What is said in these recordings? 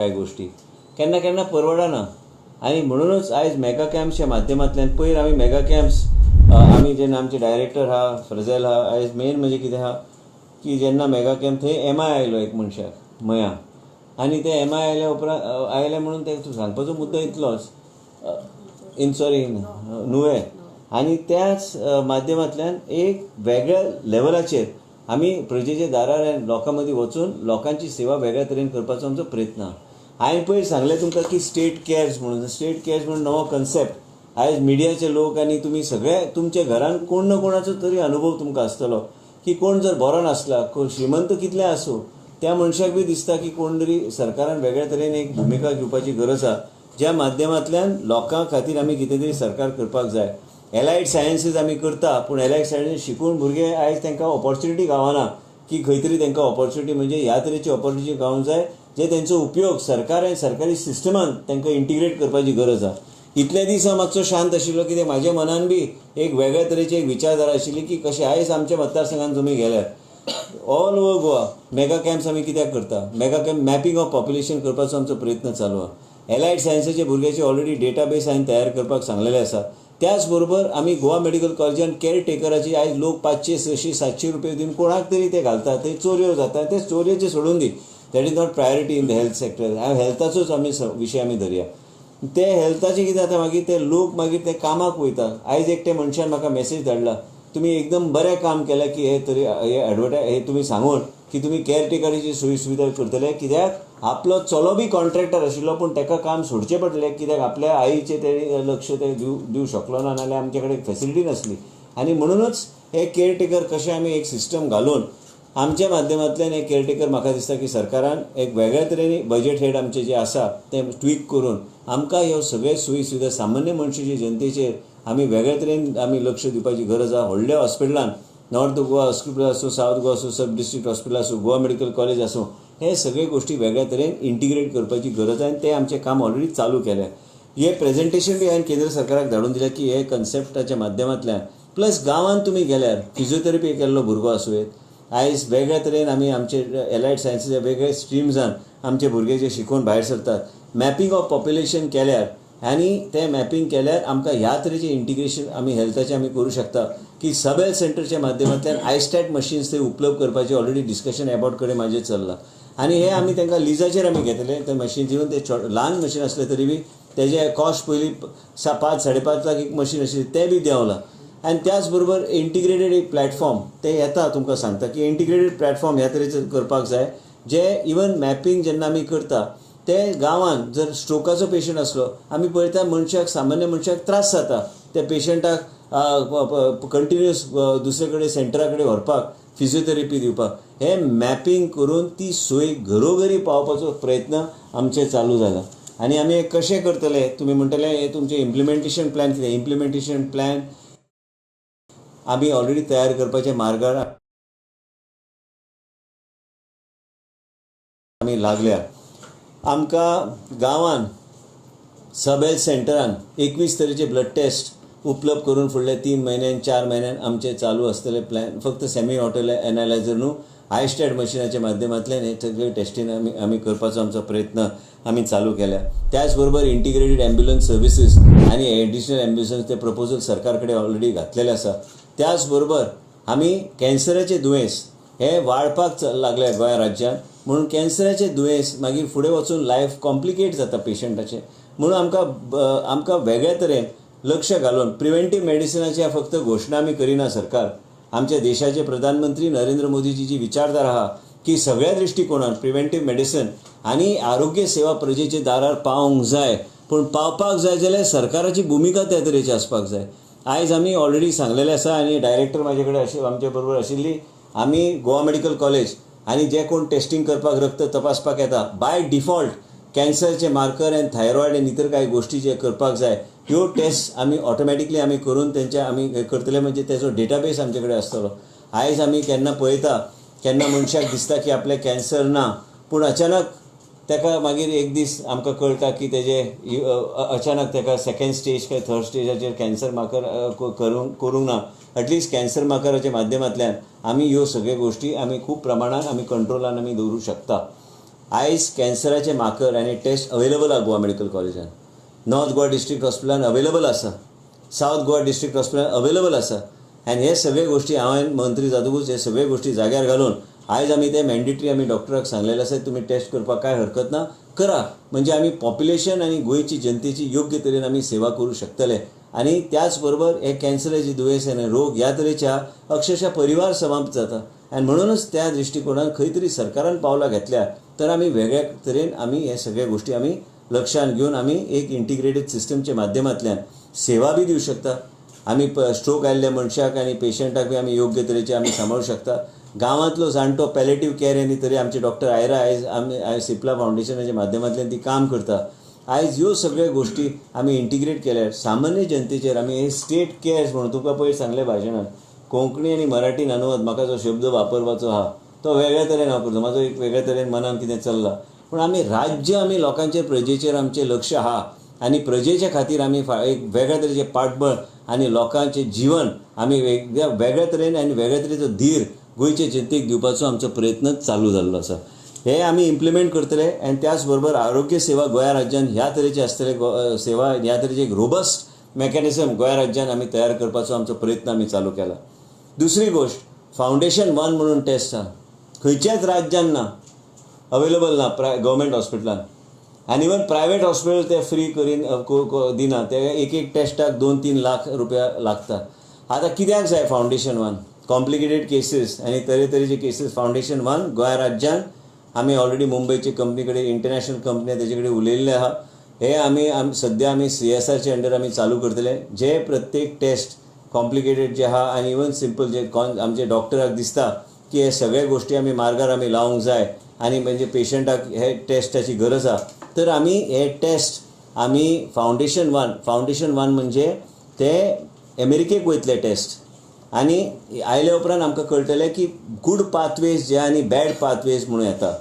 कांय गोश्टी केन्ना केन्ना परवडना. आनी म्हणूनच आयज मेगा कॅम्प्सच्या माध्यमांतल्यान पयर आमी मेगा कॅम्प्स आमी जेन्ना आमचे डायरेक्टर आहा फ्रजेल आहा, आयज मेन म्हणजे कितें आहा की जेन्ना मेगा कॅम्प थंय एम I आयलो एक मनशाक मया, आनी ते एम I आयल्या उपरांत आयले म्हणून ते सांगपाचो मुद्दो इतलोच इन सॉरी नुवें, आनी त्याच माध्यमांतल्यान एक वेगळ्या लेवलाचेर आमी प्रजेच्या दारार लोकां मदीं वचून लोकांची सेवा वेगळ्या तरेन करपाचो आमचो प्रयत्न आहा. हांवें पयर सांगलें तुमकां की स्टेट कॅर्स म्हणून, स्टेट कॅर्स म्हणून नवो कन्सेप्ट आयज मिडियाचे लोक आनी तुमी सगळे तुमच्या घरान कोण ना कोणाचो तरी अनुभव तुमकां आसतलो की कोण जर बरो नासला, श्रीमंत कितले आसूं, त्या मनशाक बी दिसता की कोण तरी सरकारान वेगळ्या तरेन एक भुमिका घेवपाची गरज आसा, ज्या माध्यमांतल्यान लोकां खातीर आमी कितें तरी सरकार करपाक जाय. एलायड सायन्सीस आमी करता, पूण एलायड सायन्सीस शिकून भुरगे आयज तांकां ऑपॉर्च्युनिटी गावना की खंय तरी तांकां ऑपॉर्च्युनिटी म्हणजे ह्या तरेची ऑपॉर्च्युनिटी गावूंक जाय जे तेंचो उपयोग सरकार आनी सरकारी सिस्टमान तांकां इंटिग्रेट करपाची गरज आसा. इतले दीस हांव मातसो शांत आशिल्लो कित्याक म्हाज्या मनान बी एक वेगळ्या तरेची एक विचारधारा आशिल्ली की कशें आयज आमच्या मतदारसंघान तुमी गेल्यार all over Goa mega camps आमी कित्याक करता, mega camp mapping of population करपाचो आमचो प्रयत्न चालू आसा. एलायड सायन्साचे भुरग्याचे ऑलरेडी डेटाबेस हांवें तयार करपाक सांगलेले आसा. त्याच बरोबर आमी गोवा मेडिकल कॉलेजान केअर टेकराची आयज लोक 500, 600, 700 रुपये दिवन कोणाक तरी ते घालतात, ते चोरयो जाता, ते चोरयेचे सोडून दी, that is not priority in the health sector. हेल्थाचोच आमी विशय आमी धरया. ते हेल्थाचे कितें जाता मागीर ते लोक मागीर ते कामाक वयता. आयज एकटे मनशान म्हाका मॅसेज धाडला, तुमी एकदम बरें काम केलें की हे तरी हे एडवर्टायज हे तुमी सांगून की तुमी केअरटेकराची सोयी सुविधा करतले, कित्याक आपलो चलो बी कॉन्ट्रॅक्टर आशिल्लो पूण ताका काम सोडचें पडलें कित्याक आपल्या आईचें ते लक्ष ते दिवं शकलो ना, नाल्यार आमचे कडेन फेसिलिटी नासली. आनी म्हणूनच हे केअरटेकर कशें आमी एक सिस्टम घालून आमच्या माध्यमांतल्यान हे केअरटेकर म्हाका दिसता की सरकारान एक वेगळ्या तरेन बजेट हेड आमचे जे आसा ते ट्वीक करून आमकां ह्यो सगळे सोयी सुविधा सामान्य मनशाचे जनतेचेर आमी वेगळ्या तरेन आमी लक्ष दिवपाची गरज आसा. व्हडल्या हॉस्पिटलान नॉर्थ गोवा हॉस्पिटल आसूं, सावथ गोवा आसूं, सब डिस्ट्रिक्ट हॉस्पिटल आसूं, गोवा मेडिकल कॉलेज आसूं, हे सगळे गोश्टी वेगळ्या तरेन इंटिग्रेट करपाची गरज आसा आनी तें आमचें काम ऑलरेडी चालू केलें. हे प्रेजेंटेशन बी हांवें केंद्र सरकाराक धाडून दिलें की हे कन्सेप्टाच्या माध्यमांतल्यान प्लस गांवांत तुमी गेल्यार फिजियोथेरपी केल्लो भुरगो आसूं येत, आयज वेगळ्या तरेन आमी आमचे एलायड सायन्सीच्या वेगळ्या स्ट्रिम्सान आमचे भुरगे जे शिकून भायर सरतात, मॅपिंग ऑफ पॉप्युलेशन केल्यार आनी तें मॅपिंग केल्यार आमकां ह्या तरेचें इंटिग्रेशन आमी हेल्थाचें आमी करूं शकता की सब हेल्थ सेंटरच्या माध्यमांतल्यान आयस्टॅट मशीन्स ते उपलब्ध करपाचें ऑलरेडी डिस्कशन एबॉट कडेन म्हाजें चल्लां. आनी हे आमी तांकां लिजाचेर आमी घेतले ते मशीन दिवन, ते ल्हान मशीन आसले तरी बी तेजे कॉस्ट पयलीं 5, 5.5 लाख एक मशीन आशिल्ली तें बी देंवलां. आनी त्याच बरोबर इंटिग्रेटेड एक प्लॅटफॉर्म ते येता, तुमकां सांगता की इंटिग्रेटेड प्लॅटफॉर्म ह्या तरेचें करपाक जाय जे इवन मॅपिंग जेन्ना आमी करता ते गांवांत जर स्ट्रोकाचो पेशंट आसलो आमी पळयता मनशाक सामान्य मनशाक त्रास जाता त्या पेशंटाक कंटिन्युअस दुसरे कडेन सेंटरा कडेन व्हरपाक फिजियोथेरपी दिवपाक, हे मॅपिंग करून ती सोय घरोघरी पावपाचो प्रयत्न आमचे चालू जाला. आनी आमी हे कशें करतले तुमी म्हणटले हे तुमचें इम्प्लिमेंटेशन प्लॅन कितें, इम्प्लिमेंटेशन प्लॅन आमी ऑलरेडी तयार करपाच्या मार्गार आमी लागल्या. आमकां गांवान सब हेल्थ सेंटरान 21 तरेचे ब्लड टेस्ट उपलब्ध करून फुडले 3 म्हयन्यान 4 म्हयन्यान आमचे चालू आसतले प्लॅन. फक्त सेमी ऑटो एनालायझर न्हू, आयस्टॅट मशिनाच्या माध्यमांतल्यान हे सगळे टेस्टींग आमी करपाचो आमचो प्रयत्न आमी चालू केल्या. त्याच बरोबर इंटिग्रेटेड ॲम्ब्युलन्स सर्विसीस आनी एडिशनल ॲम्ब्युलन्स ते प्रपोजल सरकार कडेन ऑलरेडी घातलेले आसा. त्याच बरोबर आमी कॅन्सराचे दुयेंस हे वाडपाक लागले गोंय राज्यांत, म्हणून कॅन्सराचे दुयेंस मागीर फुडें वचून लायफ कॉम्प्लिकेट जाता पेशंटाचें, म्हणून आमकां वेगळ्या तरेन लक्ष घालून प्रिवेंटीव मेडिसिनाची फक्त घोशणा आमी करिना. सरकार आमच्या देशाचे प्रधानमंत्री नरेंद्र मोदीची जी विचारधारा आहा की सगळ्या दृश्टिकोणान प्रिवेंटीव मेडिसिन आनी आरोग्य सेवा प्रजेचे दारार पावोंक जाय, पूण पावपाक जाय जाल्यार सरकाराची भुमिका त्या तरेची आसपाक जाय. आयज आमी ऑलरेडी सांगलेलें आसा आनी डायरेक्टर म्हाजे कडेन आमचे बरोबर आशिल्ली, आमी गोवा मेडिकल कॉलेज आनी जे कोण टेस्टिंग करपाक रक्त तपासपाक येता बाय डिफॉल्ट कॅन्सरचे मार्कर आनी थायरॉयड आनी इतर कांय गोश्टी जे करपाक जाय ह्यो टेस्ट आमी ऑटोमॅटिकली आमी करून तेंचे आमी करतले, म्हणजे तेजो डेटाबेस आमचे कडेन आसतलो. आयज आमी केन्ना पळयता केन्ना मनशाक दिसता की आपलें कॅन्सर ना, पूण अचानक ताका मागीर एक दीस आमकां कळटा की तेजे अचानक ताका सेकेंड स्टेज काय थर्ड स्टेजाचेर कॅन्सर मार्कर करूंक ना. एटलिस्ट कॅन्सर मार्कराच्या माध्यमांतल्यान आमी ह्यो सगळ्यो गोश्टी आमी खूब प्रमाणान आमी कंट्रोलान आमी दवरूंक शकता. आयज कॅन्सराचे मार्कर आनी टेस्ट अवेलेबल आहा गोवा मेडिकल कॉलेजान, नॉर्थ गोवा डिस्ट्रिक्ट हॉस्पिटलान अवेलेबल आसा, सावथ गोवा डिस्ट्रिक्ट हॉस्पिटलान अवेलेबल आसा. आनी हे सगळे गोश्टी हांवें मंत्री जातकूच हे सगळे गोश्टी जाग्यार घालून आयज आमी ते मॅन्डेटरी आमी डॉक्टराक सांगलेलें आसा, तुमी टेस्ट करपाक कांय हरकत ना, करा. म्हणजे आमी पॉप्युलेशन आनी गोंयची जनतेची योग्य तरेन आमी सेवा करूं शकतले. आनी त्याच बरोबर हे कॅन्सराचे दुयेंस आनी रोग ह्या तरेच्या अक्षरशः परिवार समाप्त जाता. आनी म्हणूनच त्या दृश्टिकोणान खंय तरी सरकारान पावलां घेतल्या तर आमी वेगळ्या तरेन आमी हे सगळे गोश्टी आमी लक्षांत घेवन आमी एक इंटिग्रेटेड सिस्टमच्या माध्यमांतल्यान सेवा बी दिवं शकता. आमी स्ट्रोक आयिल्ल्या मनशाक आनी पेशंटाक बी आमी योग्य तरेचे आमी सांबाळूं शकता. गांवांतलो जाणटो पॅलेटीव कॅर आनी तरी आमचे डॉक्टर आयरा आयज आमी आयज सिप्ला फावंडेशनाच्या माध्यमांतल्यान ती काम करता. आयज ह्यो सगळ्यो गोश्टी आमी इंटिग्रेट केल्यार सामान्य जनतेचेर आमी हे स्टेट कॅर्स म्हणून तुमकां पयर सांगलें भाशणान, कोंकणी आनी मराठीन अनुवाद म्हाका जो शब्द वापरपाचो आहा तो वेगळ्या तरेन हांव करता, म्हाजो एक वेगळ्या तरेन मनान कितें चल्लां. पूण आमी राज्य आमी लोकांचेर प्रजेचेर आमचें लक्ष आहा आनी प्रजेच्या खातीर आमी एक वेगळ्या तरेचें पाठबळ आनी लोकांचें जिवन आमी वेगळ्या तरेन आनी वेगळ्या तरेचो धीर गोंयचे जनतेक दिवपाचो आमचो प्रयत्न चालू जाल्लो आसा. हे आमी इम्प्लिमेंट करतले. आनी त्याच बरोबर आरोग्य सेवा गोंया राज्यान ह्या तरेचे आसतले सेवा, ह्या तरेचे एक रोबस्ट मॅकॅनिजम गोंया राज्यान आमी तयार करपाचो आमचो प्रयत्न आमी चालू केला. दुसरी गोश्ट, फावंडेशन वन म्हणून टेस्ट आहा, खंयच्याच राज्यान ना, अवेलेबल ना गव्हर्मेंट हॉस्पिटलान, आनी इवन प्रायवेट हॉस्पिटल ते फ्री करीन दिना, ते एक एक टेस्टाक 2-3 लाख रुपया लागता. आतां कित्याक जाय फावंडेशन वन? कॉम्प्लिकेटेड केसीस आनी तरेतरेचे केसीस फावंडेशन वन गोंया राज्यान आमी ऑलरेडी मुंबयचे कंपनी कडेन, इंटरनॅशनल कंपनी तेजे कडेन उलयल्ले आहा. हे आमी सद्या आमी CSRचे अंडर आमी चालू करतले. जे प्रत्येक टेस्ट कॉम्प्लिकेटेड जे आहा आनी इवन सिंपल जे आमचे डॉक्टराक दिसता की हे सगळे गोश्टी आमी मार्गार आमी लावंक जाय आनी म्हणजे पेशंटाक हे टेस्टाची गरज आहा, तर आमी हे टेस्ट आमी फावंडेशन वन, फावंडेशन वन म्हणजे ते अमेरिकेक वयतले टेस्ट आनी आयले उपरांत आमकां कळटलें की गूड पाथवेज जे आनी बॅड पाथवेज म्हणून येता.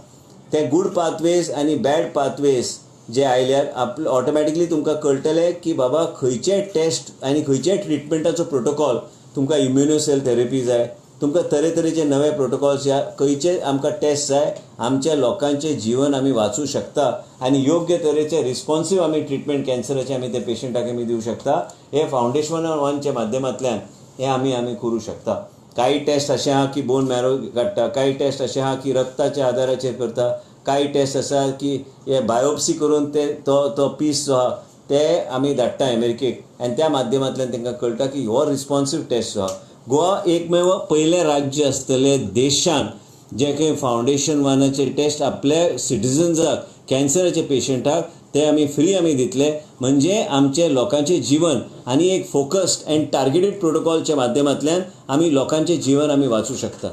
ते गूड पाथवेज आनी बॅड पाथवेज जे आयल्यार आप ऑटोमॅटिकली तुमकां कळटलें की बाबा खंयचे टेस्ट आनी खंयचे ट्रिटमेंटाचो प्रोटोकॉल, तुमकां इम्युनोसेल थेरपी जाय, तुमकां तरेतरेचे नवे प्रोटोकॉल्स ह्या खंयचे आमकां टेस्ट जाय, आमच्या लोकांचें जिवन आमी वाचूं शकता आनी योग्य तरेचे रिस्पॉन्सीव आमी ट्रिटमेंट कॅन्सराचे आमी ते पेशंटाक आमी दिवं शकता. हे फावंडेशन वनच्या माध्यमांतल्यान हे आमी आमी करूं शकता. कांय टेस्ट अशें आहा की बोन मॅरो काडटा, कांय टेस्ट अशें आहा की रक्ताच्या आदाराचेर करता, कांय टेस्ट आसा की हे बायोप्सी करून ते तो तो पीस जो आहा ते आमी धाडटा अमेरिकेक आनी त्या माध्यमांतल्यान तांकां कळटा की हो रिस्पॉन्सीव टेस्ट जो आहा. गोवा एकमेव पयलें राज्य आसतलें देशान जें खंय फावंडेशन वनाचे टेस्ट आपल्या सिटीजन्साक, कॅन्सराच्या पेशंटाक ते आमी फ्री आमी दितले. म्हणजे आमचे लोकांचें जिवन आनी एक फोकस्ड अँड टार्गेटेड प्रोटोकॉलच्या माध्यमांतल्यान आमी लोकांचें जिवन आमी वाचूं शकता.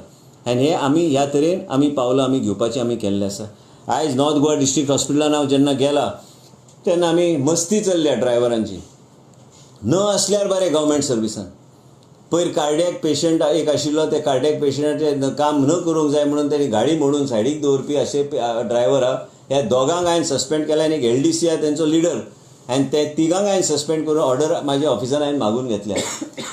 आनी हे आमी ह्या तरेन आमी पावलां आमी घेवपाचें आमी केल्लें आसा. आयज नॉर्थ गोवा डिस्ट्रिक्ट हॉस्पिटलान हांव जेन्ना गेला तेन्ना आमी मस्ती चल्ल्या ड्रायव्हरांची, न आसल्यार बरें गव्हर्मेंट सर्विसान. पयर कार्डियक पेशंट एक आशिल्लो, ते कार्डियक पेशंटाचें काम न करूंक जाय म्हणून तेणी गाडी मोडून सायडीक दवरपी अशे ड्रायव्हर आहा. ह्या दोगांक हांवें सस्पेंड केला आनी एक LDC आहा तेंचो लिडर, आनी ते तिगांक हांवें सस्पेंड करून ऑर्डर म्हाज्या ऑफिसान हांवें मागून घेतल्या.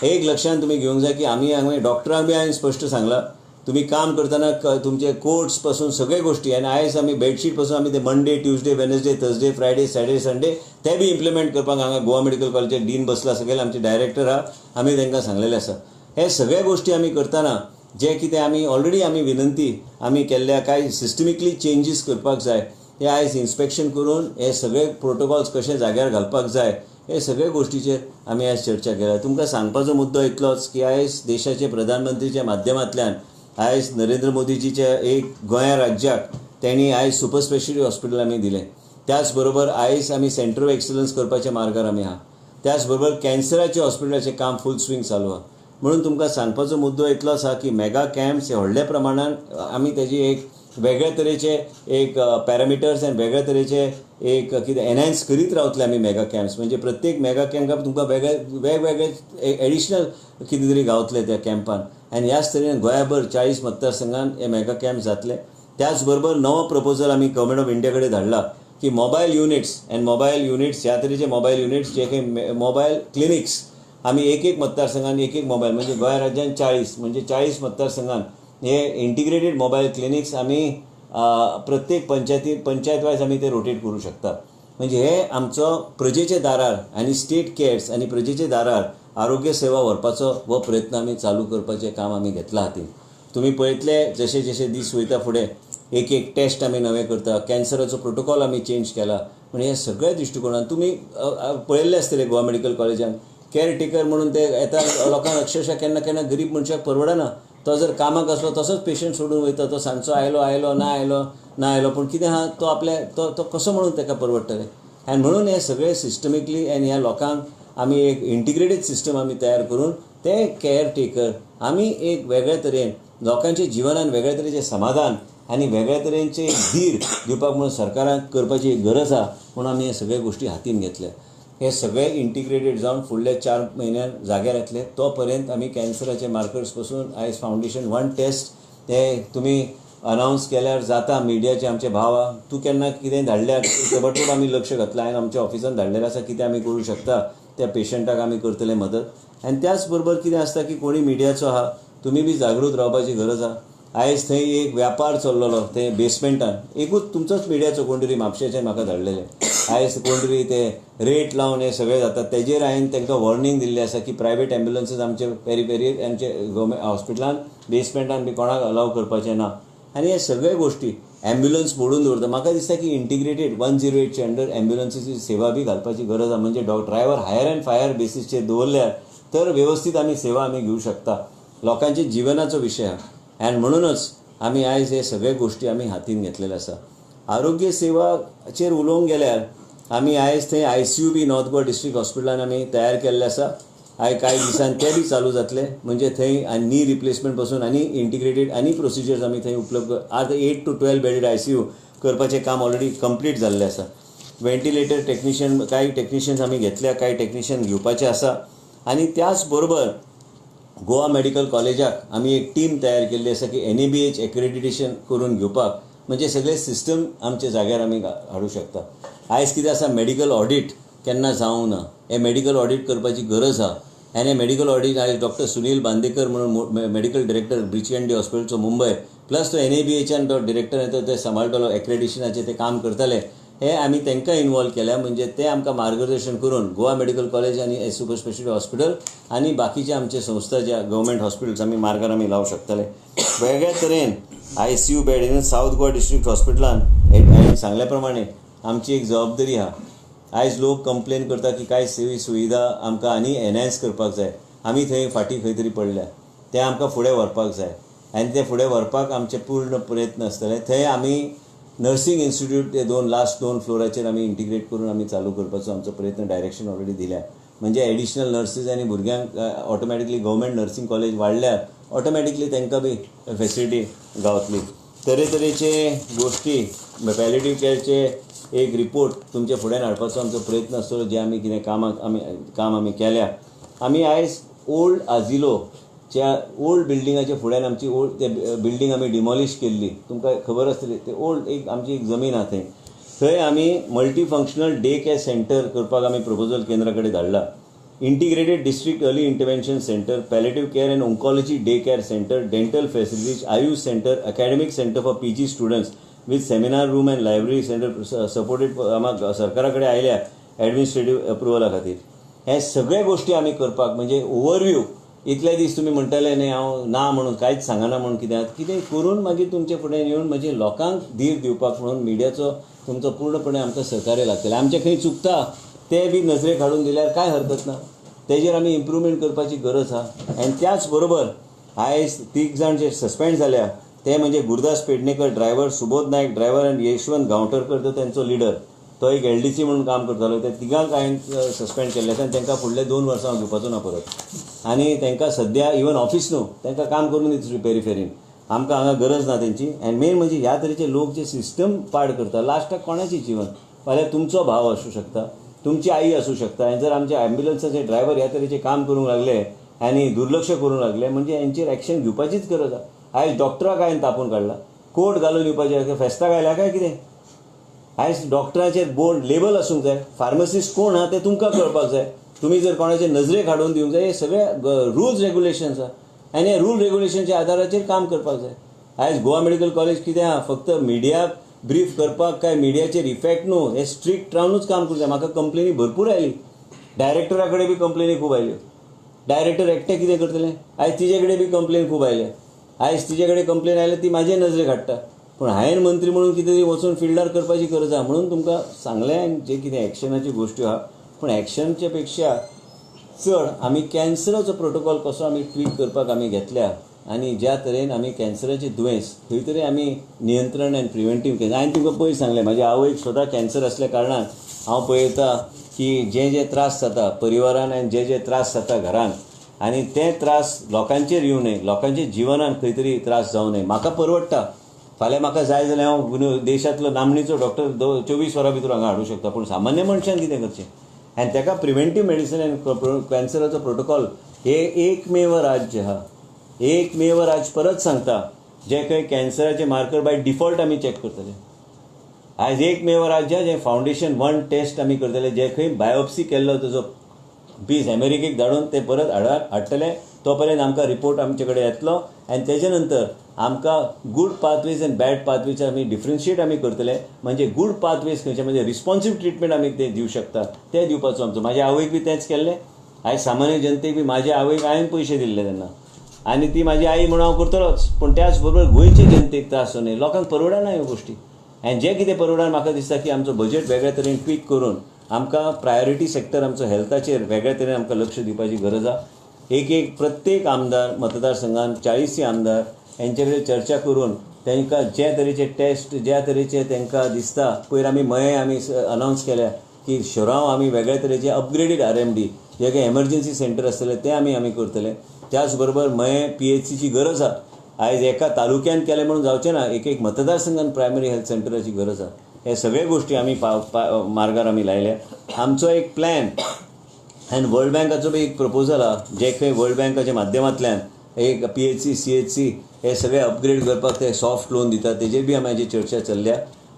एक लक्षांत तुमी घेवंक जाय की आमी हांवें डॉक्टरांक बी हांवें स्पश्ट सांगलां, तुमी काम करतना तुमचे कोट्स पासून सगळे गोश्टी आनी आयज आमी बेडशीट पासून आमी ते Monday, Tuesday, Wednesday, Thursday, Friday, Saturday, Sunday ते बी इम्प्लिमेंट करपाक हांगा गोवा मेडिकल कॉलेजीचे डीन बसला, सगळे आमचे डायरेक्टर आहा, आमी तांकां सांगलेलें आसा. हे सगळे गोश्टी आमी करतना जे कितें आमी ऑलरेडी आमी विनंती आमी केल्ल्या कांय सिस्टमिकली चेंजीस करपाक जाय, हे आयज इन्स्पेक्शन करून हे सगळे प्रोटोकॉल्स कशे जाग्यार घालपाक जाय हे सगळे गोश्टीचेर आमी आयज चर्चा केल्या. तुमकां सांगपाचो मुद्दो इतलोच की आयज देशाचे प्रधानमंत्रीच्या माध्यमांतल्यान आयज नरेंद्र मोदीजीच्या एक गोंया राज्याक तेणी आयज सुपर स्पेशलिटी हॉस्पिटल आमी दिलें. त्याच बरोबर आयज आमी सेंटर ऑफ एक्सलन्स करपाच्या मार्गार आमी आहा. त्याच बरोबर कॅन्सराचे हॉस्पिटलाचें काम फूल स्विंग चालू आहा. म्हणून तुमकां सांगपाचो मुद्दो इतलो आसा की मेगा कॅम्प्स हे व्हडल्या प्रमाणान आमी तेजी एक वेगळे तरेचे एक पॅरामिटर्स आनी वेगळे तरेचे एक कितें एनहान्स करीत रावतले आमी मेगा कॅम्प्स. म्हणजे प्रत्येक मेगा कॅम्पाक तुमकां वेगळे वेगवेगळे एडिशनल कितें तरी गावतले त्या कॅम्पान. आनी ह्याच तरेन गोंयाभर 40 मतदारसंघान हे मेगा कॅम्प जातले. त्याच बरोबर नवो प्रपोजल आमी गव्हर्मेंट ऑफ इंडिया कडेन धाडला की mobile units and mobile units ह्या तरेचे मोबायल युनिट्स जे काही मोबायल क्लिनिक्स आमी एक एक मतदारसंघान एक एक मोबायल म्हणजे गोंय राज्यान 40 म्हणजे 40 मतदारसंघान हे इंटिग्रेटेड मोबायल क्लिनिक्स आमी प्रत्येक पंचायती पंचायत वायज आमी ते रोटेट करूं शकता. म्हणजे हे आमचो प्रजेच्या दारार आनी स्टेट कॅर्स आनी प्रजेच्या दारार आरोग्य सेवा व्हरपाचो हो प्रयत्न आमी चालू करपाचें काम आमी घेतलां हातीन. तुमी पळयतले जशे जशे दीस वयता फुडें एक एक टेस्ट आमी नवे करता, कॅन्सराचो प्रोटोकॉल आमी चेंज केला. म्हणजे ह्या सगळ्या दृश्टिकोणान तुमी पळयल्ले आसतले गोवा मेडिकल कॉलेजान केअरटेकर म्हणून ते येता लोकांक अक्षरशः केन्ना केन्ना गरीब मनशाक परवडना, तो जर कामाक आसलो तसोच पेशंट सोडून वयता, तो सांजचो आयलो आयलो ना आयलो ना आयलो, पूण कितें आहा तो आपल्या तो तो कसो म्हणून ताका परवडटलें. आनी म्हणून हे सगळे सिस्टमिकली आनी ह्या लोकांक आमी एक इंटिग्रेटेड सिस्टम आमी तयार करून ते केअरटेकर आमी एक वेगळे तरेन लोकांच्या जिवनान वेगळे तरेचें समाधान आनी वेगळे तरेचे धीर दिवपाक म्हणून सरकारान करपाची एक गरज आहा म्हणून आमी हे सगळे गोश्टी हातीन घेतल्या. हे सगळे इंटिग्रेटेड जावन फुडल्या 4 म्हयन्यान जाग्यार येतले. तो पर्यंत आमी कॅन्सराचे मार्कर्स पसून आयज फावंडेशन 1 टेस्ट ते तुमी अनावन्स केल्यार जाता. मिडियाचे आमचे भाव आहा, तूं केन्ना कितें धाडल्यार तबडतोब आमी लक्ष घातलां, हांवें आमच्या ऑफिसान धाडलेलें आसा कितें आमी करूं शकता त्या पेशंटाक आमी करतले मदत. आनी त्याच बरोबर कितें आसता की कोणी मिडियाचो आहा तुमी बी जागृत रावपाची गरज आहा. आयज थंय एक व्यापार चल्लेलो थंय बेसमेंटान एकूच तुमचोच मिडियाचो कोण तरी म्हापशेच्यान म्हाका धाडलेले, आयज कोण तरी ते रेट लावन हे सगळे जाता तेजेर हांवें तांकां वॉर्निंग दिल्लें आसा की प्रायवेट एम्बुलन्सीस आमचे पेरी पेरी आमचे गव्हर्मेंट हॉस्पिटलान बेसमेंटान बी कोणाक अलाव करपाचें ना. आनी हे सगळे गोश्टी एम्ब्युलन्स मोडून दवरता. म्हाका दिसता की इंटिग्रेटेड 108च्या अंडर एम्ब्युलन्सीची सेवा बी घालपाची गरज आसा. म्हणजे ड्रायव्हर हायर अँड फायर बेसीसचेर दवरल्यार तर वेवस्थीत आमी सेवा आमी घेवं शकता. लोकांच्या जिवनाचो विशय आहा आनी म्हणूनच आमी आयज हे सगळे गोश्टी आमी हातीन घेतलेले आसा. आरोग्य सेवाचेर उलोवंक गेल्यार आमी आयज थंय ICU बी नॉर्थ गोवा डिस्ट्रिक्ट हॉस्पिटलान आमी तयार केल्लें आसा. आयज कांय दिसान ते बी चालू जातले. म्हणजे थंय आनी नी रिप्लेसमेंट पसून आनी इंटिग्रेटेड आनी प्रोसिजर्स आमी थंय उपलब्ध आतां 8 to 12 bedded ICU करपाचें काम ऑलरेडी कंप्लीट जाल्लें आसा. वेंटिलेटर टेक्निशियन कांय टेक्निशियन्स आमी घेतल्या, कांय टेक्निशियन घेवपाचे आसा. आनी त्याच बरोबर गोवा मेडिकल कॉलेजाक आमी एक टीम तयार केल्ली आसा की NABH accreditation करून घेवपाक, म्हणजे सगळे सिस्टम आमच्या जाग्यार आमी हाडूं शकता. आयज कितें आसा मेडिकल ऑडीट केन्ना जावंक ना, हें मेडिकल ऑडीट करपाची गरज आहा. आनी हें मेडिकल ऑडीट आयज डॉक्टर सुनील बांदेकर म्हणून मेडिकल डिरेक्टर ब्रीच कँडी हॉस्पिटलचो मुंबय, प्लस तो NABHन तो डिरेक्टर तो ते सांबाळटलो, एक्रेडिशनाचें ते काम करतले. हे आमी तांकां इनवॉल्व केल्या म्हणजे ते आमकां मार्गदर्शन करून गोवा मेडिकल कॉलेज आनी सुपर स्पेशलिटी हॉस्पिटल आनी बाकीचे आमचे संस्था ज्या गव्हर्मेंट हॉस्पिटल्स आमी मार्गार आमी लावंक शकतले. वेगळ्या तरेन ICU bed even south Goa district हॉस्पिटलान हांवें सांगल्या प्रमाणे आमची एक जबाबदारी आहा. आयज लोक कंप्लेन करता की कांय सुविधा आमकां आनी एनहान्स करपाक जाय, आमी थंय फाटीं खंय तरी पडल्या, ते आमकां फुडें व्हरपाक जाय आनी ते फुडें व्हरपाक आमचे पूर्ण प्रयत्न आसतले. थंय आमी नर्सिंग इन्स्टिट्यूट ते लास्ट 2 फ्लोराचेर आमी इंटिग्रेट करून आमी चालू करपाचो आमचो प्रयत्न डायरेक्शन ऑलरेडी दिल्या. म्हणजे एडिशनल नर्सीस आनी भुरग्यांक ऑटोमॅटिकली गव्हर्मेंट नर्सिंग कॉलेज वाडल्यार ऑटोमॅटिकली तांकां बी फेसिलिटी गावतली. तरेतरेचे गोश्टी पॅलेटिव्ह कॅरचे एक रिपोर्ट तुमच्या फुड्यान हाडपाचो आमचो प्रयत्न आसतलो, जे आमी कितें काम आमी केल्या. आमी आयज ओल्ड आजिलोच्या ओल्ड बिल्डिंगाच्या फुड्यान आमची ओल्ड ते बिल्डींग आमी डिमॉलिश केल्ली, तुमकां खबर आसतली. ते ओल्ड एक आमची एक जमीन आहा थंय, थंय आमी मल्टीफंक्शनल डे केअर सेंटर करपाक आमी प्रपोजल केंद्रा कडेन धाडला. Integrated district early intervention centre, palliative care and oncology day care centre, dental facilities, AYUSH centre, academic centre for PG students with seminar room and library centre supported आमकां सरकारा कडेन आयल्या administrative अप्रुवला खातीर. हे सगळे गोश्टी आमी करपाक म्हणजे ओवरव्यू इतले दीस तुमी म्हणटाले न्ही हांव ना म्हणून कांयच सांगना म्हणून कित्याक कितें करून मागीर तुमचे फुडें येवन म्हणजे लोकांक धीर दिवपाक म्हणून मिडियाचो तुमचो पूर्णपणे आमकां सहकार्य लागतलें. आमचें खंय चुकता तें बी नजरेक हाडून दिल्यार कांय हरकत ना, तेजेर आमी इम्प्रुवमेंट करपाची गरज आहा. आनी त्याच बरोबर आयज 3 जाण जे सस्पेंड जाल्या ते म्हणजे गुरुदास पेडणेकर ड्रायव्हर, सुबोध नायक ड्रायव्हर आनी यशवंत गांवटरकर तो तेंचो लिडर, तो एक LDC म्हणून काम करतालो. ते तिगांक हांवें सस्पेंड केल्ले आसा आनी तांकां फुडले 2 वर्सां हांव घेवपाचो ना परत. आनी तांकां सद्या इवन ऑफिस न्हू तांकां काम करून दिता पेरिफेरीन, आमकां हांगा गरज ना तेंची. आनी मेन म्हणजे ह्या तरेचे लोक जे सिस्टम पाड करता लास्टाक कोणाचें जिवन, फाल्यां तुमचो भाव आसूं शकता, तुमची आई आसूं शकता. आनी जर आमचे ॲम्ब्युलन्साचे ड्रायव्हर ह्या तरेचें काम करूंक लागले आनी दुर्लक्ष करूंक लागले म्हणजे हेंचेर एक्शन घेवपाचीच गरज आसा. आयज डॉक्टराक हांवें तापोवन काडला, कोट घालून येवपाचें फेस्ताक आयल्या काय कितें? आयज डॉक्टराचेर बोर्ड लेबल आसूंक जाय, फार्मासिस्ट कोण आहा तें तुमकां कळपाक जाय, तुमी जर कोणाचे नजरेक हाडून दिवंक जाय. हे सगळे रुल्स रेगुलेशन्स आहा आनी हे रूल रेगुलेशनच्या आदाराचेर काम करपाक जाय. आयज गोवा मेडिकल कॉलेज कितें आहा, फक्त मिडियाक ब्रीफ करपाक काय मिडियाचेर इफेक्ट न्हू, हे स्ट्रिक्ट रावनूच काम करूं जाय. म्हाका कंप्लेनी भरपूर आयली, डायरेक्टरा कडेन बी कंप्लेनी खूब आयल्यो. डायरेक्टर एकटें कितें करतलें? आयज तिजे कडेन बी कंप्लेन खूब आयले. आयज तिजे कडेन कंप्लेन आयले ती म्हाजे नजरेक हाडटा, पूण हांवें मंत्री म्हणून कितें तरी वचून फिल्डार करपाची गरज आहा म्हणून तुमकां सांगलें. आनी जे कितें एक्शनाच्यो गोश्ट्यो आहा, पूण एक्शनच्या पेक्षा चड आमी कॅन्सराचो प्रोटोकॉल कसो आमी ट्वीक करपाक आमी घेतल्या आनी ज्या तरेन आमी कॅन्सराचें दुयेंस खंय तरी आमी नियंत्रण आनी प्रिवेंटीव कॅन्सर. हांवें तुमकां पयर सांगलें, म्हाज्या आवयक स्वता कॅन्सर आसल्या कारणान हांव पळयता की जे जे त्रास जाता परिवारान आनी जे जे त्रास जाता घरान, आनी ते त्रास लोकांचेर येवं न्हय, लोकांच्या जिवनान खंय तरी त्रास जावं न्हय. म्हाका परवडटा, फाल्यां म्हाका जाय जाल्यार हांव देशांतलो नामनेचो डॉक्टर 24 वरां भितर हांगा हाडूंक शकता, पूण सामान्य मनशान कितें करचें? आनी ताका प्रिवेंटीव मेडिसीन आनी कॅन्सराचो प्रोटोकॉल हे एकमेव राज्य आहा. एकमेव राज्य परत सांगता, जे खंय कॅन्सराचे मार्कर बाय डिफॉल्ट आमी चॅक करतले. आयज एकमेव राज्य जें फावंडेशन 1 टेस्ट आमी करतले, जे खंय बायोप्सी केल्लो ताजो पीस अमेरिकेक धाडून ते परत हाडटले, तो पर्यंत आमकां रिपोर्ट आमचे कडेन येतलो. आनी तेजे नंतर आमकां गूड पाथवेज आनी बॅड पाथवेज आमी डिफरन्शिएट आमी करतले. म्हणजे गूड पाथवेज खंयचे, म्हणजे रिस्पॉन्सीव ट्रिटमेंट आमी ते दिवं शकता, ते दिवपाचो आमचो. म्हाज्या आवयक बी तेंच केल्लें, आयज सामान्य जनतेक बी म्हाज्या आवयक हांवें पयशे दिल्ले तेन्ना, आनी ती म्हाजी आई म्हणून हांव करतलोच, पूण त्याच बरोबर गोंयचे जनतेक त्रास जावं न्हय. लोकांक परवडना ह्यो गोश्टी, आनी जें कितें परवडना म्हाका दिसता की आमचो बजेट वेगळ्या तरेन ट्वीक करून आमकां प्रायोरिटी सेक्टर आमचो हेल्थाचेर वेगळ्या तरेन आमकां लक्ष दिवपाची गरज आहा. एक एक प्रत्येक आमदार मतदारसंघान 40 आमदार हेंचे कडेन चर्चा करून तांकां जे तरेचे टेस्ट ज्या तरेचे तांकां दिसता. पयर आमी मये आमी अनावन्स केल्या की शिरांव आमी वेगळ्या तरेचे अपग्रेडेड RMD जे काही एमर्जन्सी सेंटर आसतले ते आमी आमी करतले. त्याच बरोबर मये PHCची गरज आहा. आयज एका तालुक्यान केलें म्हणून जावचें ना, एक एक मतदारसंघान प्रायमरी हेल्थ सेंटराची गरज आहा. हे सगळे गोश्टी आमी मार्गार आमी लायल्या. आमचो एक प्लॅन आनी वर्ल्ड बँकाचो बी एक प्रपोजल आहा, जे खंय वर्ल्ड बँकाच्या माध्यमांतल्यान एक PHC CHC हे सगळे अपग्रेड करपाक ते सॉफ्ट लोन दिता, तेजेर बी आमची चर्चा चल्ल्या.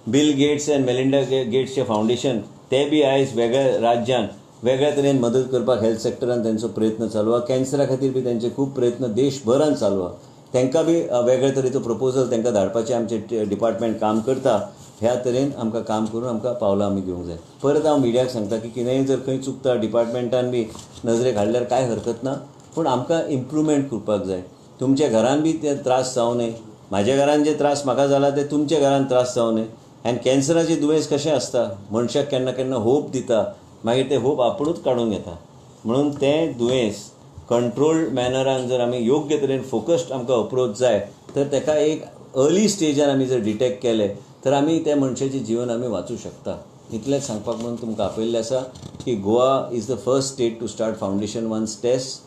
बिल गेट्स आनी मेलिंडा गेट्सचें फावंडेशन ते बी आयज वेगळ्या राज्यान वेगळ्या तरेन मदत करपाक हेल्थ सेक्टरान तेंचो प्रयत्न चालू आहा. कॅन्सरा खातीर बी तेंचे खूब प्रयत्न देशभरान चालू आहा. तांकां बी वेगळे तरेचो प्रपोजल तांकां धाडपाचें आमचें डिपार्टमेंट काम करता. ह्या तरेन आमकां काम करून आमकां पावलां आमी घेवंक जाय. परत हांव मिडियाक सांगता की कितेंय जर खंय चुकता डिपार्टमेंटान बी नजरेक हाडल्यार कांय हरकत ना, पूण आमकां इम्प्रूवमेंट करपाक जाय. तुमच्या घरान बी ते त्रास जावं न्हय, म्हाज्या घरान जे त्रास म्हाका जाला ते तुमच्या घरान त्रास जावं न्हय. आनी कॅन्सराचें दुयेंस कशें आसता, मनशाक केन्ना केन्ना होप दिता, मागीर ते होप आपुणूच काडून घेता. म्हणून तें दुयेंस कंट्रोल्ड मॅनरान जर आमी योग्य तरेन फोकस्ड आमकां अप्रोच जाय तर ताका एक अर्ली स्टेजार आमी जर डिटेक्ट केलें तर आमी त्या मनशाचें जीवन आमी वाचूं शकता. इतलेंच सांगपाक म्हणून तुमकां आपयल्लें आसा की Goa is the first state to start foundation one's test.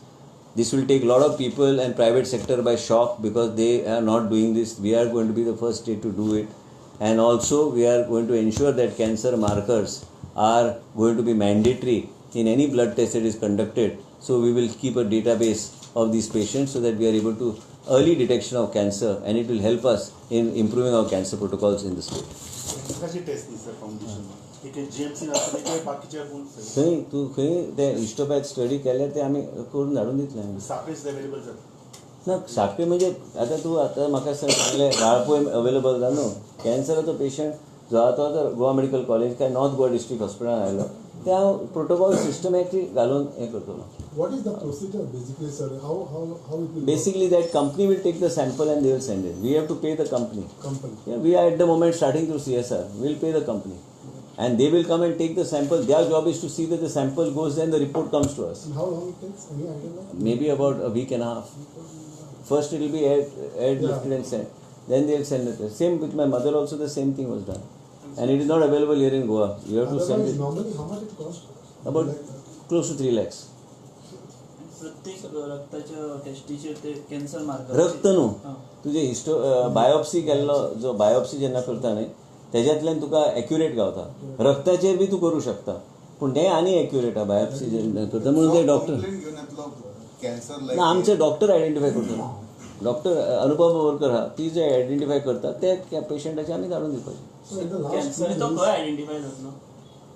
This will take lot of people and private sector by shock because they are not doing this. We are going to be the first state to do it, and also we are going to ensure that cancer markers are going to be mandatory in any blood test that is conducted. So we will keep a database of these patients so that we are able to early detection of cancer, and it will help us in improving our cancer protocols in the state. कॅन्सराची test न्ही sir foundation एक GMC आसतले की बाकीच्या कोण खंय तूं खंय ते हिस्टोपॅथ स्टडी केल्यार ते आमी करून धाडून दितले. सापेच अवेलेबल जाता ना सापे म्हणजे आतां तूं आतां म्हाका सांगलें वाळपय अवेलेबल जा न्हू. कॅन्सराचो पेशंट जो आहा तो आतां गोवा मेडिकल कॉलेज काय नॉर्थ गोवा डिस्ट्रिक्ट हॉस्पिटलान आयलो ते हांव प्रोटोकॉल सिस्टमॅटिक घालून हें करतलो. What is the procedure basically, sir? How it will Basically, that company will take the sample and they will send it. We have to pay the company. work? Company. Yeah, we are at the moment starting through CSR. We will pay the company, and they will come and take the sample. Their job is to see that the sample goes and the report comes to us. And how long it takes? Any idea? Ma'am? Maybe about a week and a half. First it will be air lifted and sent. Then they will send it. Same with my mother also, the same thing was done. And it is not available here in Goa. You have to send Otherwise, it. normally how much it costs? About Like, close to 3 lakhs. प्रत्येक रक्ताच्या टेस्टीचेर ते cancer marker रक्त न्हू तुजे histo biopsy केल्लो जो biopsy जेन्ना करता न्ही तेज्यांतल्यान तुका एक्युरेट गावता. रक्ताचेर बी तूं करूं शकता, पूण तें आनी एक्युरेट आहा बायोप्सी जेन्ना करता. म्हणून ते डॉक्टर कॅन्सर ना आमचे डॉक्टर आयडेंटिफाय करता. डॉक्टर अनुपम बोरकर आहा, ती जे आयडेंटिफाय करता ते पेशंटाचे आमी धाडून दिवपाचे. So in the last cancer 2 तो days, खंय आयडेंटिफाय जातलो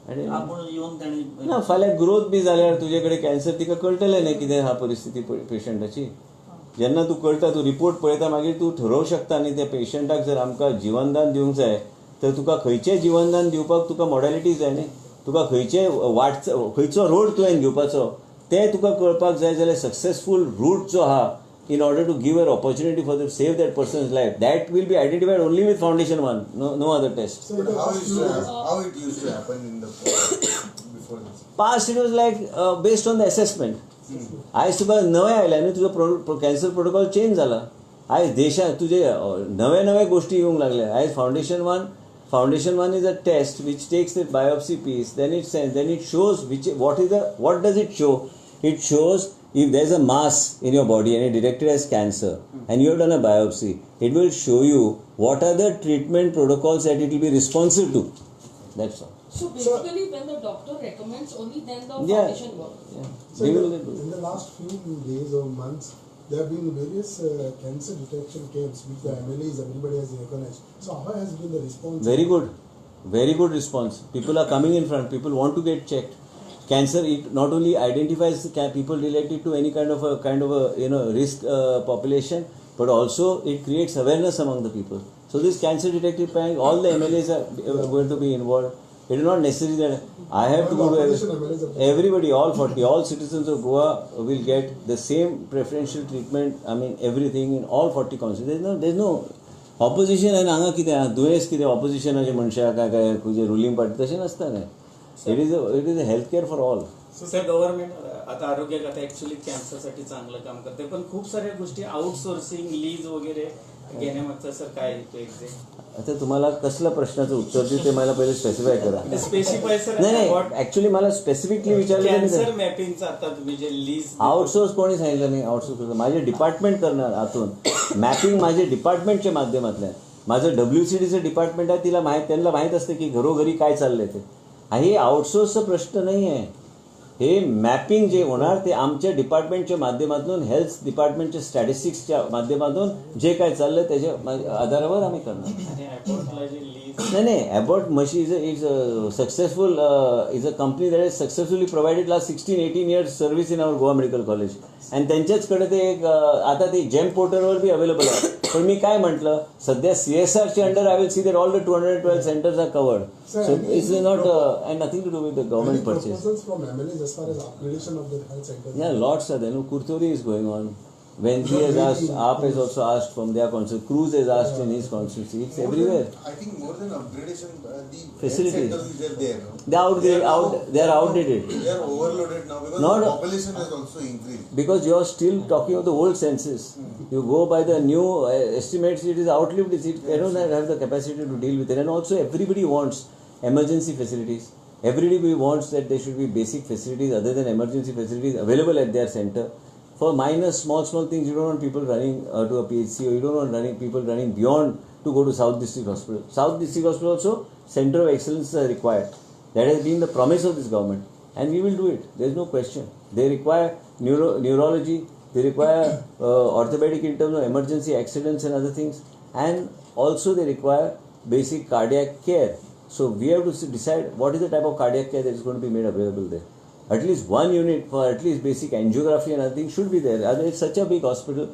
आनी आपूण येवन ताणें ना फाल्यां ग्रोथ बी जाल्यार तुजे कडेन कॅन्सर तिका कळटलें न्ही कितें आहा परिस्थिती पेशंटाची. जेन्ना तूं करता, तूं रिपोर्ट पळयता, मागीर तूं ठरोवंक शकता न्ही त्या पेशंटाक जर आमकां जिवनदान दिवंक जाय तर तुका खंयचें जिवनदान दिवपाक तुका मॉडेलिटी जाय न्ही. तुका खंयचे वाट, खंयचो रोड तुवें घेवपाचो तें तुका कळपाक जाय जाल्यार सक्सेसफूल रूट जो आहा in order to give an opportunity for the save that person's life, that will be identified only with Foundation One, no other test. So in But the how last used few to days, how it used to happen in the before this? Past it was like based on the assessment. आयज तुका नवें आयलें न्ही, तुजो cancer protocol change जाला. आयज देशांत तुजे नवे नवे गोश्टी येवंक लागले. आयज Foundation One is a test which takes the biopsy piece, then it sends, then it shows which what is the what does it show? It shows if there is a mass in your body and it detected as cancer and you have done a biopsy, it will show you what are the treatment protocols that it will be responsive to. That's all. So basically, when the doctor recommends, only then the foundation works. Yeah. So They in will the, in the last few days or months, there have been various cancer detection camps which the MLAs, everybody has recognized. So how has been the response? Very good, very good response. People are coming in front. People want to get checked. Cancer, it not only identifies the people related to any kind of a risk population, but also it creates awareness among the people. So this cancer detective panel, all the MLAs are going to be involved. It is not necessary that I have to go to Opposition MLAs are- everybody, all 40, all citizens of Goa will get the same preferential treatment. I mean, everything in all 40 constituencies. There's no opposition. आनी हांगा कितें आहा, दुयेंस कितें ऑपोजिशनाचे मनशां काय काय तुजें रुलींग पार्टी, तशें नासता न्ही. It is a health care for all. Sir, government आता आरोग्य खातं ऍक्च्युली कॅन्सरसाठी चांगलं काम करते, पण खूप साऱ्या गोष्टी आउटसोर्सिंग, लीज वगैरे घेण्यामागचा सर काय येतो एक्झॅक्ट? आता तुम्हाला कसल्या प्रश्नाचं उत्तर देऊ ते मला पहिले स्पेसिफाय करा. Specify sir. नाही नाही, ऍक्च्युली मला स्पेसिफिकली विचारलं. कॅन्सर मॅपिंगचं आता तुम्ही जे लीज आउटसोर्स कोणी सांगितलं नाही. आउटसोर्स माझे डिपार्टमेंट करणार आतून मॅपिंग, माझे डिपार्टमेंटच्या माध्यमातल्यान. माझं डब्ल्यू सी डीचं डिपार्टमेंट आहे, तिला माहीत, त्यांना माहीत असतं की घरोघरी काय चाललंय ते. आणि हे आउटसोर्सचा प्रश्न नाही आहे. हे मॅपिंग जे होणार ते आमच्या डिपार्टमेंटच्या माध्यमातून, हेल्थ डिपार्टमेंटच्या स्टॅटिस्टिक्सच्या माध्यमातून जे काय चाललंय त्याच्या आधारावर आम्ही करणार. आणि ॲबॉटला जे लीज नाही नाही, Abbott machine is a successful is a company that is successfully provided last 16-18 years service in our Goa Medical College आणि त्यांच्याचकडे ते एक आता ते जेम पोर्टलवर बी अवेलेबल आहे. पण मी काय म्हटलं, सध्या सी एस आरच्या under I will see that all the 212 centers are covered. Sir, so any- it's not and nothing to do with the government Any purchase. proposals from MLAs as far as upgradation of the health centers? Yeah, lots are there. No, Curtorim is going on. Venzi has asked, AAP has also asked from their constituency. Cruz has asked in his constituency. It's More everywhere. Than, I think more than upgradation, the Facilities. health centers which are there, no? They are They are out, they are outdated. They are overloaded now because Not- the population has also increased. Because you are still talking of the old census. You go by the new estimates, it is outlived. It don't have the capacity to deal with it. And also, everybody wants emergency facilities. Everybody wants that there should be basic facilities other than emergency facilities available at their center. For minor, small, small things, you don't want people running to a PHC or you don't want running people running beyond to go to South District Hospital. South District Hospital also, center of excellence are required. That has been the promise of this government, and we will do it. There is no question. They require neurology, they require orthopedic in terms of emergency accidents and other things, and also they require basic cardiac care. So we have to decide what is the type of cardiac care that is going to be made available there. At least one unit for at least basic angiography and other things should be there. Otherwise, it's such a big hospital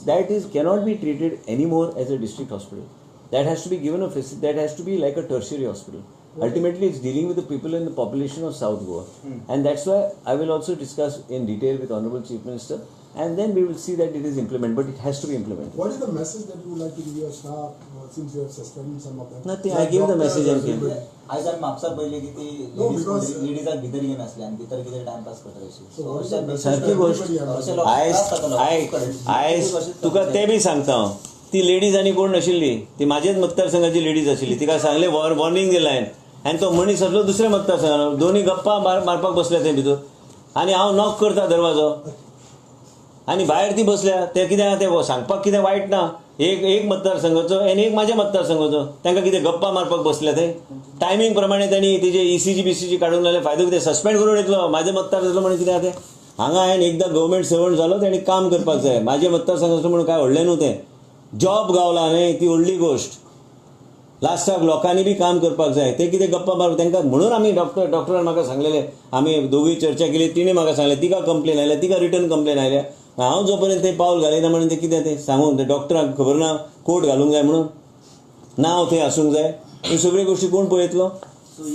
that is cannot be treated anymore as a district hospital. That has to be given a facility, that has to be like a tertiary hospital. Ultimately, it's dealing with the people in the population of South Goa. And that's why I will also discuss in detail with Honorable Chief Minister, and then we will see that it is implemented, but it has to be implemented. What is the message that you would like to give your staff since you have suspended some of them? Nothing. Like I gave the doctors, message and came. everybody. आयज आमी म्हापसा पळयलें की ती No, because- लेडीजाक भितर घेनासले आनी भितर कितें timepass करता अशी. So what is the message सारखी to गोष्ट. everybody? I mean, आयज आयक, आयज तुका ते बी सांगता हांव, ती लेडीज आनी कोण नाशिल्ली, ती माझ्याच मतदारसंघाची लेडीज आशिल्ली. तिका सांगलें, वॉर्निंग दिलां हांवें आनी तो मनीस आसलो दुसऱ्या मतदारसंघान. दोन्ही गप्पा मारपाक बसले ते भितर आनी हांव नॉक करता दरवाजो आनी भायर ती बसल्या. ते कितें आहा ते सांगपाक कितें वायट ना. एक एक मतदारसंघाचो आनी एक माझ्या मतदारसंघाचो, तांकां कितें गप्पा मारपाक बसल्या ते टायमींग प्रमाणे तांणी तेजे ईसीजी बीसीजी काडून जाल्यार फायदो कितें? सस्पेंड करून येतलो. म्हाज्या मतदार म्हणून कितें आहा तें? हांगा हांवें एकदां गव्हर्मेंट सर्वंट जालो, तेणी काम करपाक जाय. म्हाज्या मतदारसंघाचो म्हणून काय व्हडलें न्हू तें. जॉब गावला न्ही, ती व्हडली गोश्ट. लास्टाक लोकांनी बी काम करपाक जाय. ते कितें गप्पा मारून तांकां म्हणून आमी डॉक्टरान म्हाका सांगलेलें, आमी दोगूय चर्चा केली, तिणें म्हाका सांगलें तिका कंप्लेन आयल्या, तिका रिटर्न कंप्लेन आयल्या. हांव जो पर्यंत तें पावल घालिना म्हणून तें कितें तें सांगूंक ते डॉक्टराक खबर ना कोट घालूंक जाय म्हणून, नांव थंय आसूंक जाय, ह्यो सगळ्यो गोश्टी कोण पळयतलो? सो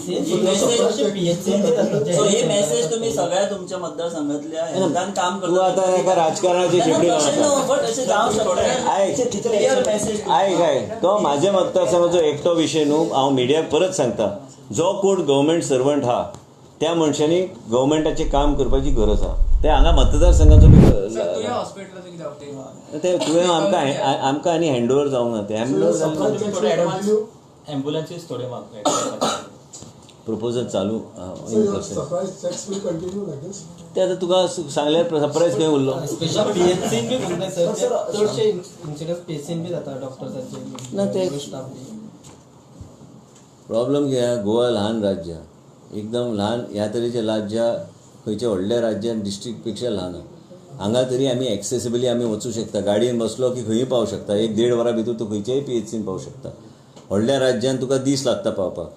ही मेसेज तुम्ही सगळ्या तुमच्या मतदारसंघातल्या हेल्थान काम करता. तूं आतां एका राजकारणाची शेपडी बट अशें जावंक शकता. आयक आयक आयक, तो म्हाज्या मतदारसंघाचो एकटो विशय न्हू. हांव मिडियाक परत सांगता, जो कोण गव्हर्मेंट सर्वंट आहा त्या मनशांनी गव्हर्मेंटाचें काम करपाची गरज आहा. ते हांगा मतदारसंघाचो ते तुवें आमकां आमकां आनी हँड ओवर जावंक ना. ते हँड ओवर एम्बुलन्सीस थोडे मागतात प्रपोजल चालू. ते आतां तुका सांगल्यार सरप्रायज खंय उरलो? स्पेशल पीएचसीन बी म्हणटा सर, चडशे इन्सिडंट्स पीएचसीन बी जाता डॉक्टर्सांचे ना. ते प्रॉब्लम कितें, गोवा ल्हान राज्य, एकदम ल्हान. ह्या तरेचे राज्य खंयच्या व्हडल्या राज्यान डिस्ट्रिक्ट पेक्षा ल्हान. हांगा तरी आमी एक्सेसिबली आमी वचूं शकता, गाडयेन बसलो की खंयूय पावूं शकता, 1-1.5 वरां भितर तूं खंयच्याय पीएचसीन पावूं शकता. व्हडल्या राज्यान तुका दीस लागता पावपाक.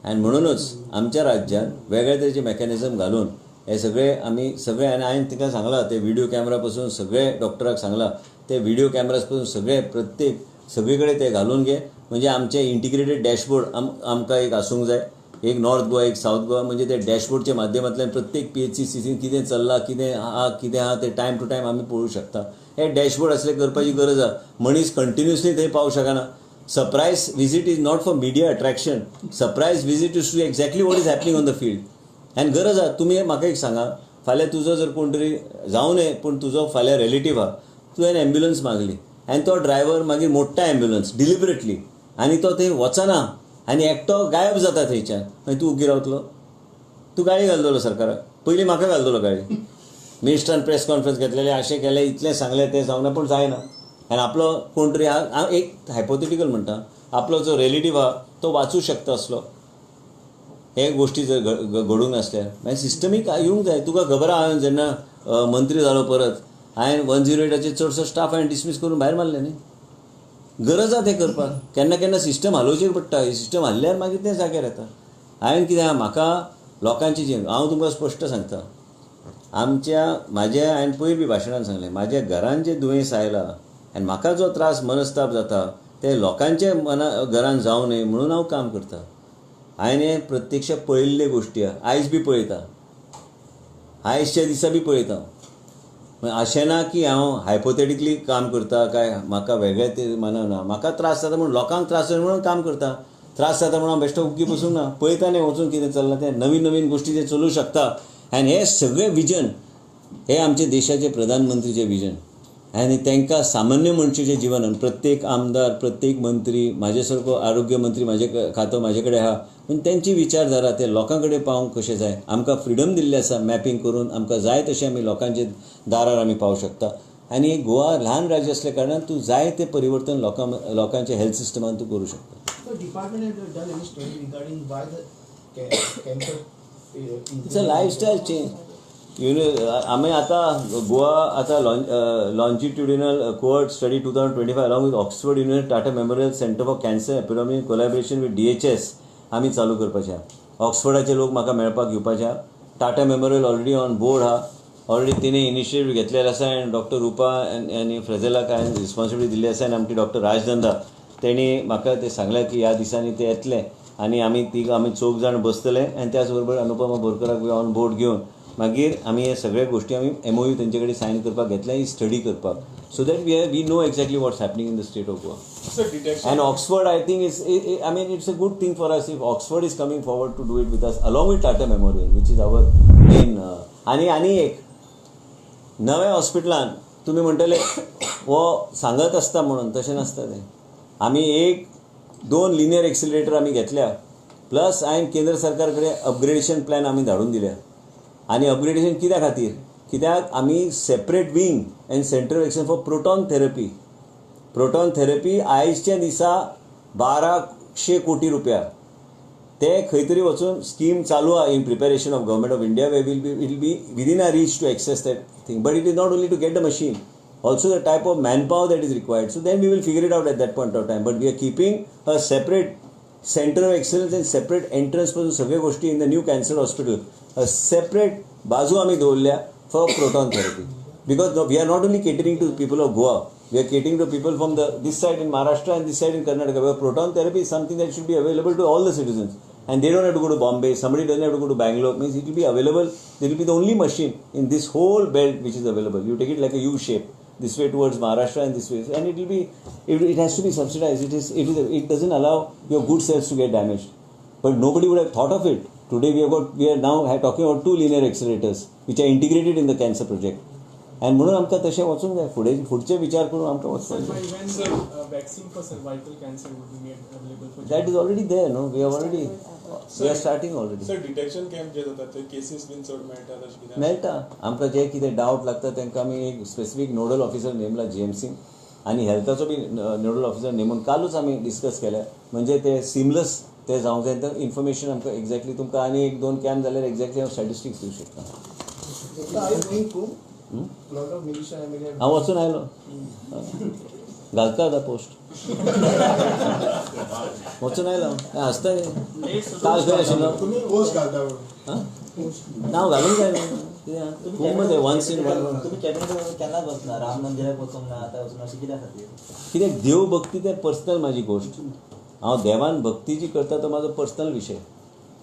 आनी म्हणूनच आमच्या राज्यान वेगळ्या तरेचे मॅकॅनिजम घालून हे सगळे आमी सगळे, आनी हांवें तिका सांगलां ते व्हिडियो कॅमेरा पासून सगळे डॉक्टराक सांगलां ते व्हिडियो कॅमेरास पासून सगळे प्रत्येक सगळे कडेन ते घालून घे. म्हणजे आमचें इंटिग्रेटेड डॅशबोर्ड आमकां एक आसूंक जाय, एक नॉर्थ गोवा एक सावथ गोवा. म्हणजे ते डॅशबोर्डच्या माध्यमांतल्यान प्रत्येक पीएचसी सीसीन कितें चल्लां, कितें आहा कितें आहा ते टायम टू टायम आमी पळोवंक शकता. हे डॅशबोर्ड असले करपाची गरज आहा. मनीस कंटिन्युअसली थंय पावूंक शकना. Surprise visit is not for media attraction. Surprise visit is to exactly what is happening on the field. आनी गरज आहा. तुमी म्हाका एक सांगा, फाल्यां तुजो जर कोण तरी जावं नये पूण तुजो फाल्यां रिलेटीव आहा, तुवें एम्ब्युलन्स मागली आनी तो ड्रायव्हर मागीर मोडटा एम्ब्युलन्स डिलिबरेटली आनी तो थंय वचना आनी एकटो गायब जाता थंयच्यान, मागीर तूं उगी रावतलो? तूं गाळी घालतलो सरकाराक, पयलीं म्हाका घालतलो गाळी. मिनिस्टरान प्रेस कॉन्फरन्स घेतलेले, अशें केलें, इतलें सांगलें, तें जावना, पूण जायना. आनी आपलो कोण तरी आहा, एक हायपोथेटिकल म्हणटा, आपलो जो रिलेटीव आहा तो वाचूं शकता असलो, हे गोश्टी जर घडूंक नासल्यार मागीर सिस्टमीक येवंक जाय. तुका खबर आहा, हांवें जेन्ना मंत्री जालो परत हांवें 108 चडसो स्टाफ हांवें डिसमीस करून भायर मारलें न्ही. गरज आहा तें करपाक. केन्ना केन्ना सिस्टम हालोवची पडटा. ही सिस्टम हाल्ल्यार मागीर तें जाग्यार येता. हांवें कितें आहा, म्हाका लोकांची जी, हांव तुमकां स्पश्ट सांगता, आमच्या म्हाज्या हांवें पयर बी भाशणान सांगलें, म्हाज्या घरान जें दुयेंस आयलां आनी म्हाका जो त्रास मनस्ताप जाता ते लोकांच्या मना घरान जावं न्हय म्हणून हांव काम करता. हांवें प्रत्यक्ष पळयल्ल्यो गोश्टी आयज बी पळयता, आयजच्या दिसा बी पळयता. अशें ना की हांव हायपोथेटिकली काम करता काय म्हाका वेगळें ते मानना. म्हाका त्रास जाता म्हणून, लोकांक त्रास जाता म्हणून काम करता. त्रास जाता म्हणून हांव बेश्टो उग्गी बसूंक ना, पळयता न्ही वचून कितें चल्लां तें, नवीन नवीन गोश्टी ते चलूं शकता. आनी हे सगळे विजन हे आमचे देशाचे प्रधानमंत्रीचे विजन आनी तांकां सामान्य मनशाचें जिवन, प्रत्येक आमदार, प्रत्येक मंत्री, म्हाजे सारको आरोग्य मंत्री म्हाजे खातो म्हाजे कडेन आहा, पूण तेंची विचारधारा ते लोकां कडेन पावोवंक कशें जाय. आमकां फ्रिडम दिल्लें आसा मॅपिंग करून आमकां जाय तशें आमी लोकांचे दारार आमी पावूं शकता. आनी गोवा ल्हान राज्य आसल्या कारणान तूं जाय तें परिवर्तन लोकांच्या हेल्थ सिस्टमान तूं करूं शकता. It's a lifestyle change. आमी आतां गोवा आतां longitudinal cohort study 2025 along with Oxford University, Tata Memorial Centre for Cancer Epidemiology collaboration with DHS आमी चालू करपाचे आहा. ऑक्सफर्डाचे लोक म्हाका मेळपाक येवपाचे आहा. Tata Memorial already on board आहा, ऑलरेडी तिणें इनिशिएटीव घेतलेले आसा आनी डॉक्टर रुपा आनी फ्रेझेलाक हांवें रिस्पॉन्सिबिलिटी दिल्ली आसा. आनी आमची डॉक्टर राजनंदा तेणी म्हाका ते सांगलें की ह्या दिसांनी ते येतले आनी आमी तिग आमी चौग जाण बसतले आनी त्याच बरोबर अनुपमा बोरकराक बी ऑन बोर्ड घेवन मागीर आमी हे सगळे गोश्टी आमी एमओयू तेंचे कडेन सायन करपाक घेतले, ही स्टडी करपाक, so that we know exactly what's happening in the state of Goa. And Oxford I think is, I mean it's a good thing for us if Oxford is coming forward to do it with us along with Tata Memorial which is our main. आनी आनी एक नव्या हॉस्पिटलान तुमी म्हणटले हो सांगत आसता म्हणून, तशें नासता तें. आमी 1-2 लिनियर एक्सिलरेटर आमी घेतल्या, प्लस हांवें केंद्र सरकार कडेन अपग्रेडेशन प्लॅन आमी धाडून दिल्या. आनी अपग्रेडेशन कित्या खातीर, कित्याक आमी separate wing and centre of excellence for proton therapy. Proton therapy आयच्या दिसा 1200 कोटी रुपया ते खंय तरी वचून स्कीम चालू आहा in preparation of government of India, way will be will be within our reach to access that thing. But it is not only to get the machine, also the type of manpower that is required. So then we will figure it out at that point of time. But we are keeping a separate Centre of excellence and separate entrance पासून सगळ्यो गोष्टी in the new cancer hospital, a separate बाजू आमी दवरल्या for proton therapy, because we are not only catering to people of Goa, we are catering to people from the this side in Maharashtra and this side in Karnataka. Because proton therapy is something that should be available to all the citizens, and they don't have to go to Bombay, somebody doesn't have to go to Bangalore. Means it will be available. There will be the only machine in this whole belt which is available. You take it like a U shape, this way towards Maharashtra and this way, and it will be, it has to be subsidized. It doesn't allow your good cells to get damaged. But nobody would have thought of it. Today we are now talking about 2 linear accelerators which are integrated in the cancer project. And म्हणून आमकां तशें वचूंक जाय, फुडें फुडचे विचार करून आमकां वचपाक जाय. Vaccine for cervical cancer would be made available for That is already there, no? We are starting already. Sir, detection camp जे जातात ते केसीस बीन चड मेळटा तशें कितें मेळटा. आमकां जे कितें डावट लागता तांकां आमी एक स्पेसिफीक नोडल ऑफिसर नेमला GMC, आनी हेल्थाचो बी नोडल ऑफिसर नेमून कालूच आमी डिस्कस केल्या, म्हणजे ते सिमलस ते जावंक जाय. तर इन्फॉर्मेशन आमकां एक्झॅक्टली तुमकां आनी एक दोन कॅम्प जाल्यार एक्झॅक्टली हांव स्टॅटिस्टिक्स दिवं शकता. हांव वचून आयलो, घालता आतां पोस्ट, वचून आयलो. हांसता काल खंय आशिल्लो नांव घालूंक जाय कित्याक वन्स इन वन. तुमी कॅबिनेट केन्नाच वचना, राम मंदिराक वचूंक ना, आतां वचूंक ना, अशें कित्या खातीर? कित्याक देव भक्ती तें पर्सनल म्हाजी गोश्ट. हांव देवान भक्ती जी करता तो म्हाजो पर्सनल विशय.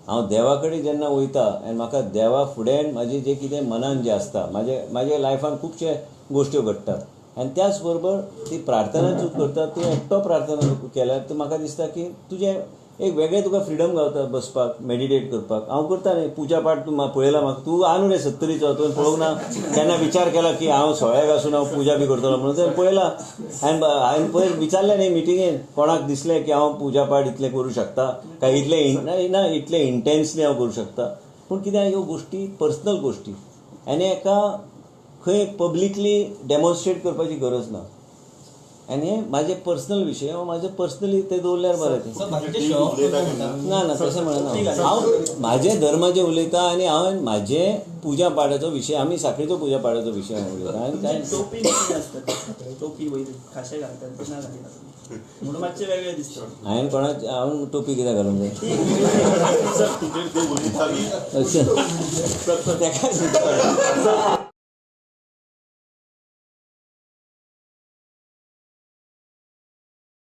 हांव देवा कडेन जेन्ना वयता आनी म्हाका देवा फुडें म्हाजें जें कितें मनान जें आसता, म्हाज्या लायफान खुबशे गोश्ट्यो घडटात, आनी त्याच बरोबर ती प्रार्थना तूं करता, तूं एकटो प्रार्थना केल्यार तूं म्हाका दिसता की तुजें एक वेगळें तुका फ्रिडम गावता बसपाक, मेडिटेट करपाक. हांव करता न्ही पुजा पाठ, तूं पळयला म्हाका, तूं आहा न्हू रे 70चो, तुवें पळोवंक ना केन्ना विचार केला की हांव सोळ्याक आसून हांव पुजा बी करतलो म्हणून? तुवें पळयला. हांवें पयर विचारलें न्ही मिटिंगेन कोणाक दिसलें की हांव पुजा पाठ इतलें करूं शकता काय इतलें ना, इतलें इंटेन्सली हांव करूं शकता. पूण कितें ह्यो गोश्टी पर्सनल गोश्टी आनी एका खंय पब्लिकली डेमॉन्स्ट्रेट करपाची गरज ना. आनी हे म्हाजे पर्सनल विशय, हांव म्हाजे पर्सनली ते दवरल्यार बरें तें. ना ना तशें म्हणना हांव, म्हाजे धर्माचें उलयता आनी हांवें म्हाजे पुजा पाठाचो विशय, आमी साखळीचो पुजा पाठाचो विशय हांव उलयता. आनी काय टोपी आसता, टोपी वयर खाशे घालतात ते ना घालिना म्हणून मातशें वेगळें दिसता. हांवें कोणाक हांव टोपी कित्याक घालूंक जाय?